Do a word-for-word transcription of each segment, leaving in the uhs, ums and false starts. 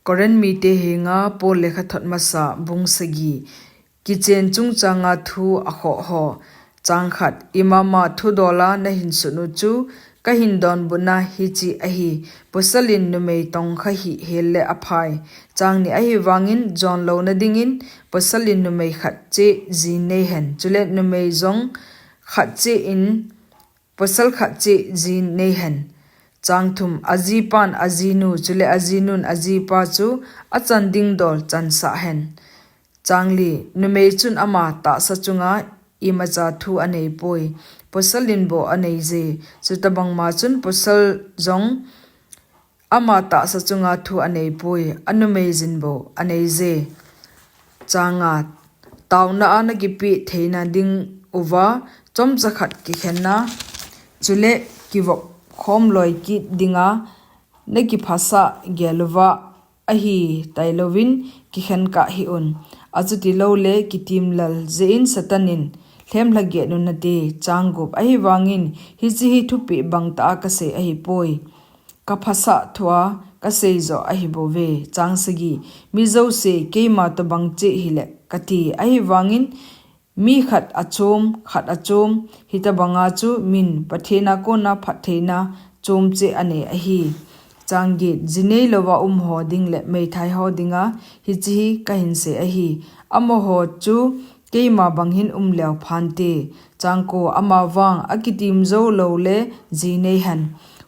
Korinth mite henga Paul lekhathot masa bung sagi. Kichen chungchanga thu akhoh ho. Chang khat, imama thudola nahin sut u chu kahin donbutna hiche ahi, pasalin numei tongkha hih hel le aphai. Chang ni, ahivangin jonlouna dingin pasalin numei khat cheh jin neihen, chule numei jong khat cheh in pasal khat cheh jin neihen. Chang thum, ajipan ajinu, chule ajinun ajipa chu achan ding dol chansah hen. Chang li, numei chun ama tahsa chunga imacha thu aneipoi, pasalin bou aneije. Chutabangma chun pasal jong ama tahsa chunga thu aneipoi, anumeijin bou aneije. Chang nga, tauna a nakipeh theina ding uva chomcha khat kikhenna, chule kivop khom loi kit dinga nakiphasah gel uva ahitailouvin kikhen kah hih un. Achuti loule kitimlal jeh in Satan in lhemlha get un nate. Chang gup, ahivangin hiche hi thupeh bangtah a kasei ahipoi, kaphasah thua kasei joh ahibouve. Chang sagi, mi jouse keima tobang cheh hile kati, ahivangin mi khat achom, khat achom, hitabanga chu min Pathen a kona phattheina chom cheh anei ahi. Chang get, jinei louva um ho ding le meithai ho dinga hiche hi kahin sei ahi, amaho chu keima bang hin um leu phante. Chang ko, amavang akitim jou loule ji neihen,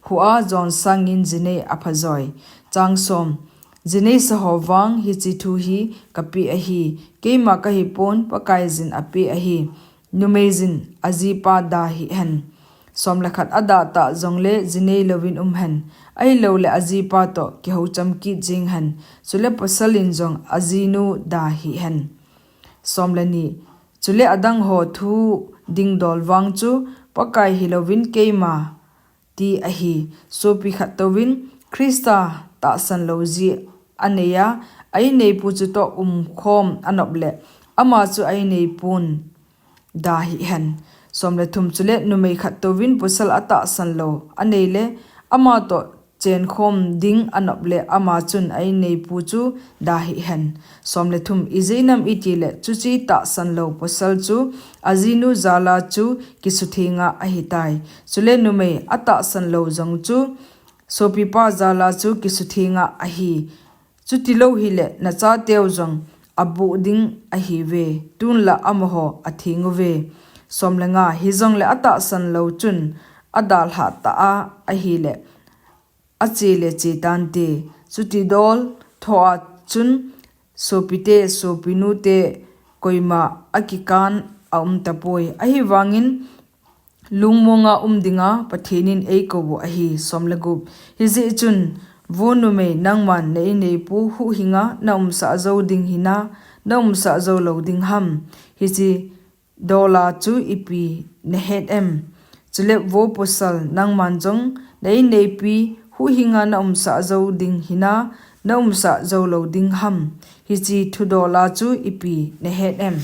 hua jon sangin jinei aphajoi. Chang som, jineisa ho vang hiche thu hi kapeh ahi, keima kahipon Pakaiyin apeh ahi. Numeijin ajipa da hih hen. Som le khat, adah tah jongle jinei louvin um hen, ahiloule ajipa toh kihoucham kit jeng hen, chule pasalin jong ajinu da hih hen. Som le ni, chule adang ho thu dingdol vang chu Pakai hilouvin keima ti ahi. Sopi khat touvin Christa tahsan lou ji aneiya, a-inneipu chutoh umkhom anop le, ama chu a-inneipun da hih hen. Som le thum, chule numei khat touvin pasal atahsan lou anei le, ama toh chenkhom ding anop le, ama chun a-inneipu chu da hih hen. Som le thum, ijeh inem itile, chuche tahsan lou pasal chu ajinu jala chu kisuthenga ahitai. Chule numei atahsan lou jong chu sopipa jala chu kisuthenga ahi. Chuti lou hile, nachateu jong abuh ding ahiuve, tunla amaho atheng uve. Som le nga, hijongle atahsan lou chun adalhah tah a ahile, ache le che tante. Chuti dol thoa chun sopite, sopinute, koima akikan aum tapoi. Ahivangin lungmonga um dinga Pathen in eikouvu ahi. Som le gup, hijeh chun, vo numei, nangman na-inneipu huhhinga naumsah jou ding hina, naumsah jou lou ding ham? Hiche dola chu ipi nahet em? Chule vo pasal, nangman jong na-inneipi huhhinga naumsah jou ding hina, naumsah jou lou ding ham? Hiche thudola chu ipi nahet em?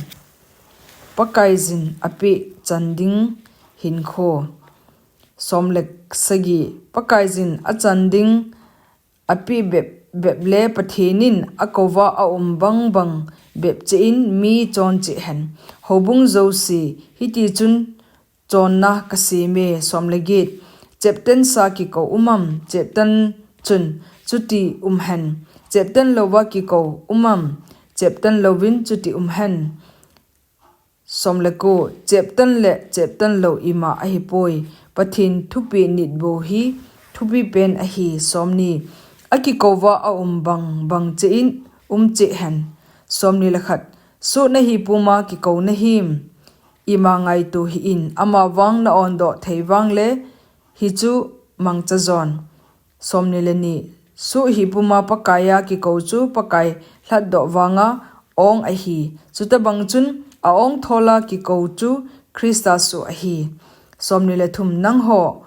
Pakaiyin apeh chan ding hinkho. Som le sagi, Pakaiyin achan ding apeh bep, bep le Pathen in akouva aum bangbang bep cheh in mi chon cheh hen. Houbung jouse, hitichun chonna kaseme. Som le get, cheptensa kikou um am? Chepten chun chuti um hen. Chepten louva kikou um am? Chepten louvin chuti um hen. Som le ko, chepten le chepten lou ima ahipoi, Pathen thupeh nit bou hi thupipen ahi. Som ni, akikouva aum bangbang cheh in um cheh hen. Som ni le khat, soh nahi puma kikou nahim? Ima ngaito hih in, amavang na-ondoh thei vangle hichu mangcha jon. Som ni le ni, soh hi puma Pakaiya kikou chu Pakai lhatdoh vanga ong ahi. Chutabang chun a-ongthola kikou chu Christa soh ahi. Som ni le thum, nangho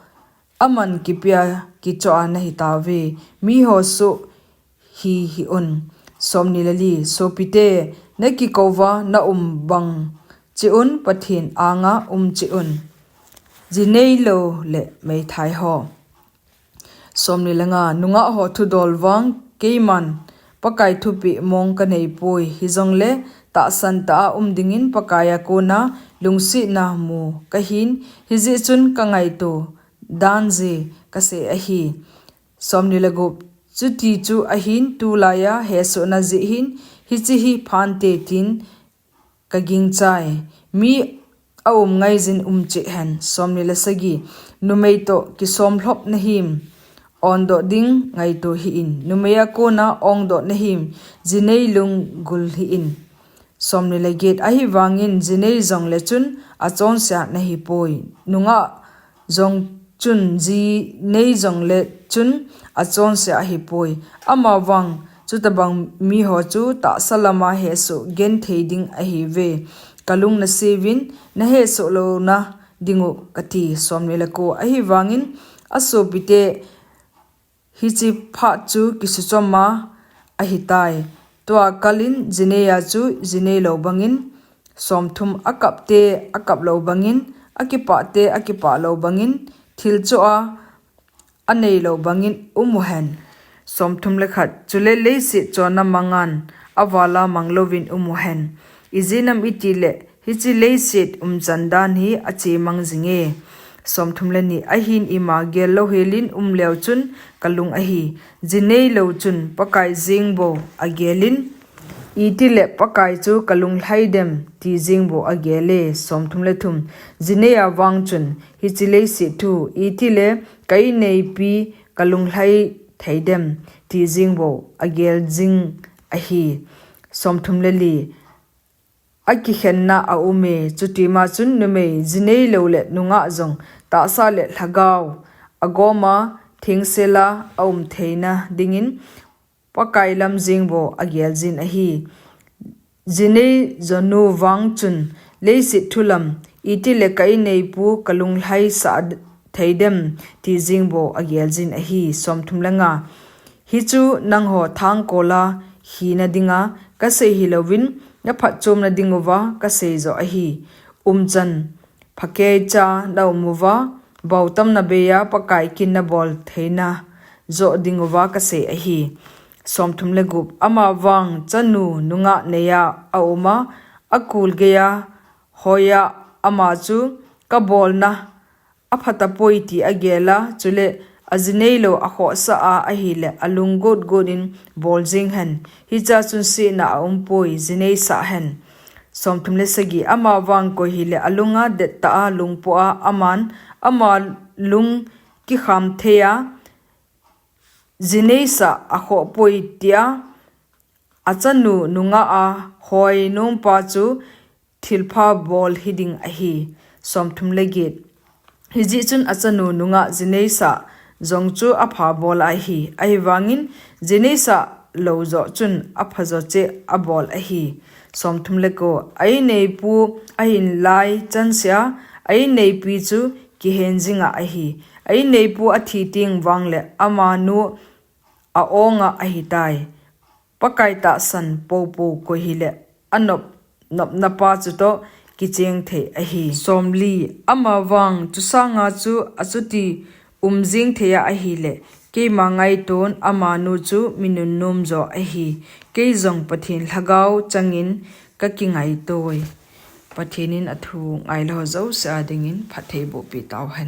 aman kipea kichoh a nahitauve, miho soh hi hih un. Som ni le li, sopite, nakikouva naum bang cheh un, Pathen anga um cheh un. Jinei lou le meithai ho. Som ni le nga, nungah ho thudol vang keiman Pakai thupeh mong kanei poi. Hijongle tahsan tah a um dingin Pakai a kona lungsetna mu kahin, hijeh chun kangaito dan jeh kasei ahi. Somni le gup. Chuti chu ahin, tulaiya hesohna jeh hin hiche hi phante tin kagingchai. Mi aum ngaijin um cheh hen. Somni le sagi. Numei toh kisom lhop nahim, ondoh ding ngaito hih in. Numei a kona ongdoh nahim, jinei lunggul hih in. Somni le get. Ahivangin jinei jongle chun achonse nahi poi. Nungah jong chun jinei jongle chun achonse ahi poi. Amavang chutobang miho chu tahsa lama hesoh genthei ding ahiuve. Kalung naseuvin, nahesoh louna dingu kati. Somni le ko. Ahivangin asopite, hiche phat chu kisuchoma ahitai. Tua kalin jinei a chu jinei lou bangin, somthum akapte akap lou bangin, akipahte akipah lou bangin, thil choh a anei lou bangin um uhen. Somthum le khat. Chule leiset chonna mangan, avala mang louvin um uhen. Ijeh inem itile hiche leiset umchan dan hi achemang jinge. Somthum le ni. Ahin ima gel louhelin um leu chun kalung ahi. Jinei lou chun Pakai jeng bou agelin, itile Pakai chu kalung lhai dem ti jeng bou agele. Somthum le thum. Jinei a vang chun hiche leiset thu, itile ka inneipi kalung lhai thei dem ti jeng bou agel jing ahi. Somthum le li. Akikhenna aume, chutima chun numei, jinei lou le nungah jong tahsa le lhagao agoma thengsela aum theina dingin Pakai lam jeng bou agel jin ahi. Jinei jonu vang chun leiset thu lam, itile ka inneipu kalung lhai sah thei dem ti jeng bou agel jin ahi. Somthum le nga. Hichu nangho thangkola hina dinga kasei hilouvin, naphatchomna dinguva kasei joh ahi. Umchan phakeicha naum uva, bautam nabeiya Pakai kin nabol theina joh dinguva kasei ahi. Somthum le gup. Amavang chanu nungah neiya auma, akul geiya hoiya ama chu kabolna aphatapoi ti agela, chule ajinei lou akhohsah a ahile alung gotgot in bol jeng hen. Hichea chun sehna aumpoi, jinei sah hen. Somthum le sagi. Amavang koi hile alunga dettah a lungpoh a aman ama lung kikham theiya jinei sah akhohpoi tia achanu nungah a hoi nompa chu thilpha bol hiding ahi. Somthum le get. Hijeh chun achanu nungah jinei sah jong chu apha bol ahi. Ahivangin jinei sah lou joh chun apha joh cheh abol ahi. Somthum le ko. A inneipu ahin lai chansea a inneipi chu kihen jinga ahi. A inneipu athi teng vangle amanu aonga ahitai. Pakai tahsan poupou koi hile anop nopnapa chutoh kicheng thei ahi. Somli. Amavang chusanga chu achuti um jeng theiya ahile, keima ngaiton amanu chu mi nunnom joh ahi. Kei jong Pathen lhagao changin kakingaitoi. Pathen in athu ngailou jouse a dingin phattheiboh peh tauhen.